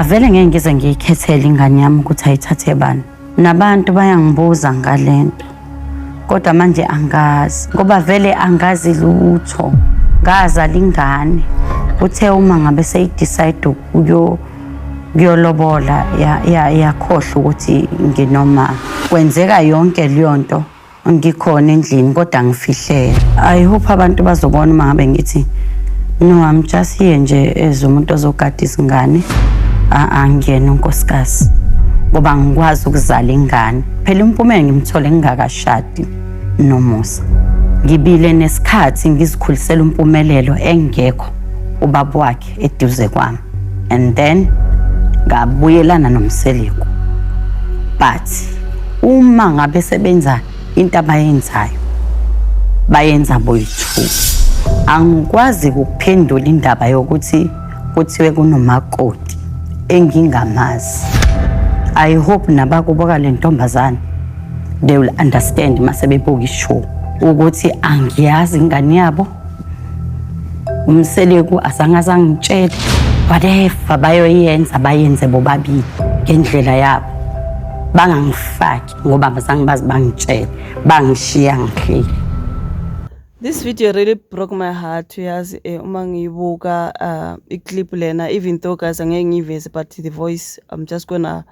Avele ngeke ngize ngiyikhethele ingane yami ukuthi ayithathe bani. Nabantu bayangibuza ngalento. Kodwa manje angazi ngoba vele angazi lutho. Ngazala ingane. Uthe uma ngabe seyidecide ukuyo kuyolobola yakhohlwa ukuthi nginoma kwenzeka yonke leyo nto ngikhona endlini kodwa ngifihlele. I hope abantu bazobona uma ngabe ngithi no, I'm just here nje as umuntu ozogada izingane, angiyena unkosikazi ngoba ngikwazi ukuzala ingane. Phela uMpumela ngimthole ngingakashadi noMusa. Ngibile nesikhathi ngizikhulisela uMpumelelo engekho ubaba wakhe eduze kwami, and then ngabuyelana noMseleku, but uma ngabe sebenza into abayenzayo, bayenza boyi-two. Angikwazi ukuphendula indaba yokuthi kuthiwe kunomakoti engingamazi. I hope nabakubo kale ntombazane, they will understand mase bebuka ishow ukuthi angiyazi ingane yabo. UMseleku azange azangitshele. Whatever bayoyenza, bayenze bobabili ngendlela yabo, bangangifaki ngoba bazange bazi bangitshele, bangishiya ngihleli. This video really broke my heart, uyazi, uma ngiyibuka iclip lena, even though, guys, angeke ngiyiveze, but the voice, I'm just gonna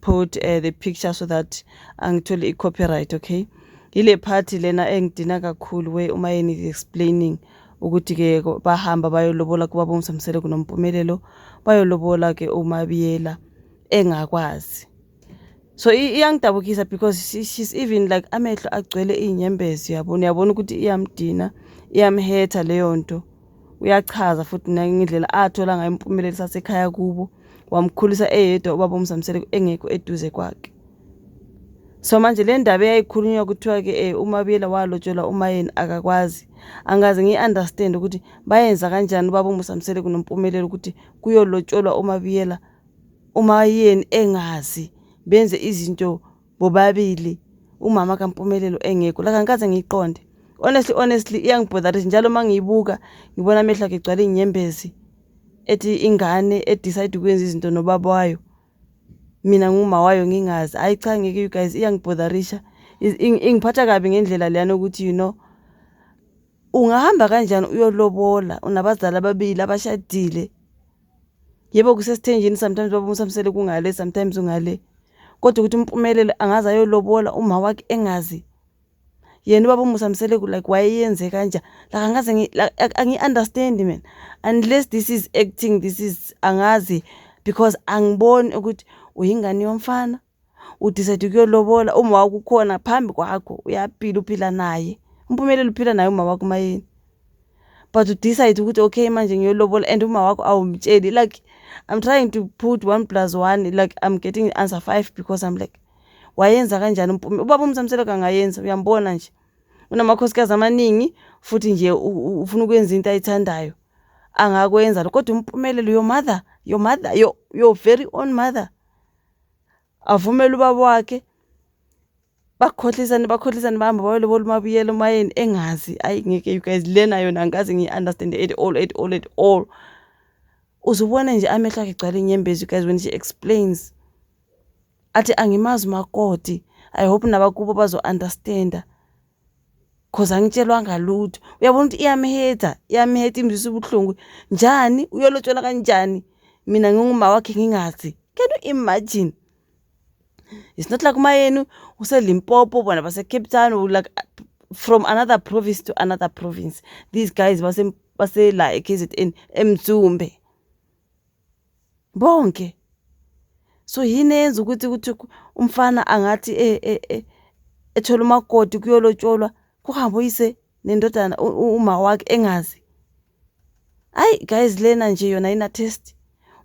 put the picture so that angithole i-copyright, okay? Ile part lena engidina kakhulu we uma yeni explaining ukuthi ke bahamba bayolobola kubaba uMusa Mseleku noMpumelelo, bayolobola ke uMabiyela engakwazi. So iyangidabukisa because she's even like amehlo agcwele iy'nyembezi, uyabona, uyabona ukuthi iyamdina, iyamhetha leyo nto. Uyachaza futhi nangendlela athola ngayo impumelelo sasekhaya kubo, wamkhulisa eyedwa ubaba uMusa Mseleku engekho eduze kwakhe. So manje le ndaba eyayikhulunywa kuthiwa-ke uMabiyela walotshelwa uMayeni akakwazi, angaze ngiyi-understand ukuthi bayenza kanjani ubaba uMusa Mseleku noMpumelelo ukuthi kuyolotsholwa uMabiyela uMayeni engazi, benze izinto bobabili umama kaMpumelelo engekho. Like, angikaze ngiyiqonde, honestly, honestly, iyangibotherisa njalo uma ngiyibuka, ngibona amehlo akhe egcwala iy'nyembezi, ethi ingane edecide ukwenza izinto nobaba wayo, mina nguma wayo ngingazi. Hayi cha, ngeke, you guys, iyangibhodarisha, ingiphatha kabi ngendlela leyana ukuthi ungahamba kanjani uyolobola unabazali ababili abashadile? Yebo, kusesithenjini, sometimes baba uMusa Mseleku kungale, sometimes ungale, kodwa ukuthi uMpumelelo angaze ayolobola uma wakhe engazi, yena ubaba uMusa Mseleku, like, wayeyenze kanjani? Like, angaze like, angi-understand mina, unless this is acting, this is angazi, because angiboni ukuthi uyingane yomfana udecide ukuyolobola uma wakho ukhona phambi kwakho, uyaphila, uphila naye uMpumelelo, uphila naye uma wakho Mayeni, but udecide ukuthi okay, manje ngiyolobola and uma wakho awumtsheli. Like, I'm trying to put one plus one, like, I'm getting answer five, because I'm like, wayenza kanjani ubaba uMusa Mseleku? Angayenza, uyambona nje unamakhosikazi amaningi futhi nje ufuna ukwenza into ayithandayo, angakwenza. Kodwa uMpumelelo, your mother, your mother, your very own mother, avumele ubaba wakhe bakhohlisane, bakhohlisane, bahamba bayolobola uMabuyela uMayeni engazi. Ayi ngeke, you guys, lena yona angikaze ngiyi-understand at all, at all, at all. Uzubona nje amehlo akhe egcwala inyembezi, you guys, when she explains, athi angimazi umakoti, I hope nabakubo bazo-understanda cause angitshelwanga lutho. Uyabona ukuthi iyamhetha, iyamhetha, imzwisa ubuhlungu. Njani uyolotshelwa kanjani mina nginguma wakhe ngingazi? Can you imagine? It's not like uMayeni useLimpopo, bona base-Cape Town, like from another province to another province. These guys base la e-KZN, eMzumbe bonke. So yini eyenza ukuthi umfana angathi ethola umakoti kuyolotsholwa, kuhambe uyise nendodana, uma wakhe engazi? Hayi guys, lena nje yona ayina test,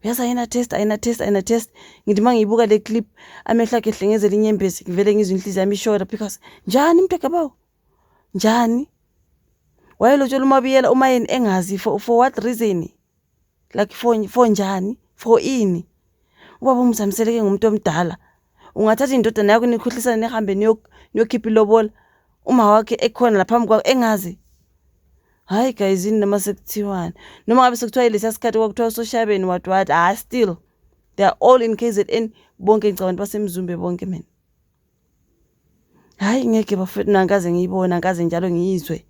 uyazi, ayina test, ayina test, ayina test. Ngithi uma ngiyibuka le clip, amehlo akhe ehlengezela inyembezi, ngivele ngizwe inhliziyo yami ishoda, because njani mntakabawo, njani wayelotshola uMabiyela uMayeni engazi? For what reason? Like, for njani, for ini? Ubaba uMusa Mseleku ngumuntu omdala, ungathatha indodana yakho nikhohlisane, nihambe niyokhipha ilobola uma wakhe ekhona lapha phambi kwakho engazi? Hayi guys, yini noma sekuthiwani, noma ngabe sekuthiwa ilesiya sikhathi kwakuthiwa usoshabeni, what what, ah, still. They are all in KZN bonke, ngicabanga baseMzumbe bonke mina. Hayi, ngeke bafethu, nangikaze ngiyibone, angikaze njalo ngiyizwe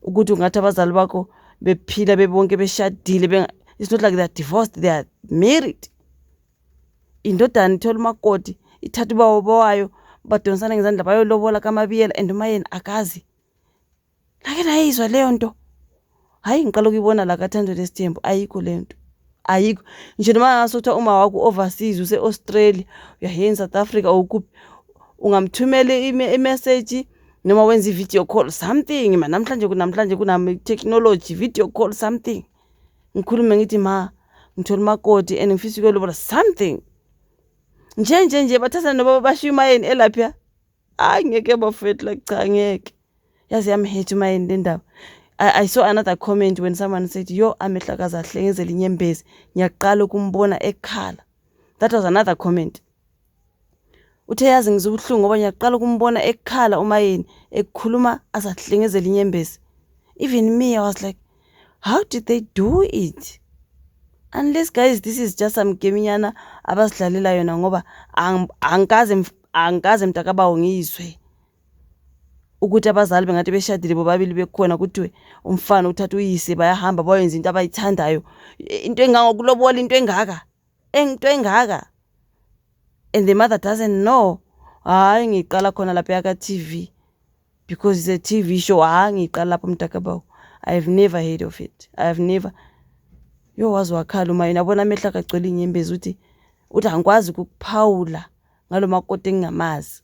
ukuthi ungathi abazali bakho bephila bebonke beshadile. It's not like they are divorced, they are married. Indodana ithola umakoti, ithatha ubaba wayo, badonsana ngezandla, bayolobola kaMabiyela, and uMayeni akazi. Lake nayizwa leyo nto? Hhayi, ngiqala ukuyibona la kaThando Nesithembu. Ayikho leyo nto, ayikho ngisho noma ngase kuthiwa uma wakho overseas, use-Australia, uyaye in South Africa or kuphi, ungamthumela i-message noma wenze i-video call, something ma. Namhlanje kunamhlanje kunama-technology, video call, something, ngikhulume ngithi, "Ma, ngithola umakoti and ngifisa ukuyolobola," something nje nje nje. Bathatha noba bashiya uMayeni elapha. Hayi, ngeke bafethu, like, cha, ngeke. Yaze yam-hurt uMayeni le ndaba. I saw another comment when someone said, "Yo, amehlo akaze ahlengezela inyembezi, ngiyaqala ukumbona ekhala." That was another comment. Uthe, "Yazi ngizwa ubuhlungu ngoba ngiyaqala ukumbona ekhala uMayeni, ekhuluma azahlengezela inyembezi." Even me, I was like, "How did they do it?" Unless, guys, this is just some gaminyana abasidlalela yona, ngoba angikaze mntakabawo ngiyizwe ukuthi abazali bengathi beshadile bobabili bekhona, kuthiwe umfana uthatha uyise, bayahamba bayenza into abayithandayo, into engangokulobola, into engaka, into engaka, and the mother doesn't know. Hayi, ngiqala khona lapha yaka-TV, because it's a TV show. Hayi, ngiqala lapho mntakabawo. I have never heard of it, I have never. Yo, waze wakhala uMayeni, yabona amehlo akagcwele iy'nyembezi. Uthi angikwazi ukukuphawula ngalo makoti engingamazi,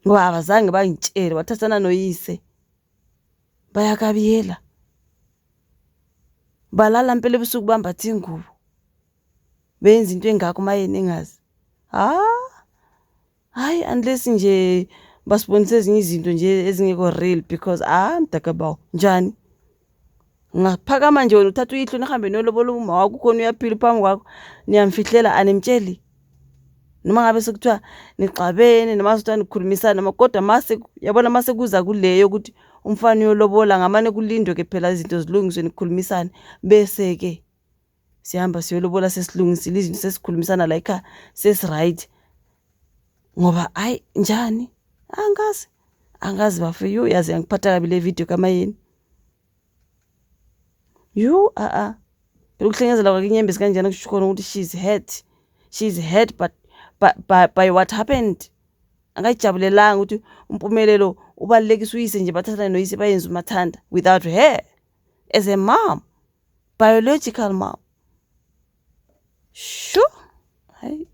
ngoba abazange bangitshele, wathathana noyise, bayakabiyela, balala mpela ebusuku, bambatha ingubo, benza into engako uMayeni engazi. Ha, hayi, unless nje basibonise ezinye izinto nje ezingekho real, because ah, mntakabawo, njani ungaphakama nje wena uthatha uyihlo, nihambe niyolobola uma wakho, ukhona uyaphila phambi kwakho, niyamfihlela, animtsheli, noma ngabe sekuthiwa nixabene, noma sekuthiwa nikhulumisana noma, kodwa mase yabona mase kuza kuleyo ukuthi umfana uyolobola, ngamane kulindwe-ke phela izinto zilungiswe, nikhulumisane, bese-ke sihamba siyolobola sesilungisile izinto, sesikhulumisana la ekhaya, sesi-right. Ngoba hayi, njani? Angazi, angazi bafo. Yo, yaze yangiphatha kabi le video kaMayeni. Yo, a-a, phela ukuhlengezela kwakhe inyembezi kanjena kusho khona ukuthi she's hurt, she's hurt, but by what happened. Akayijabulelanga ukuthi uMpumelelo ubalulekisa uyise nje, bathathane noyise, bayenze umathanda without her as a mom, biological mom. Sho, hayi.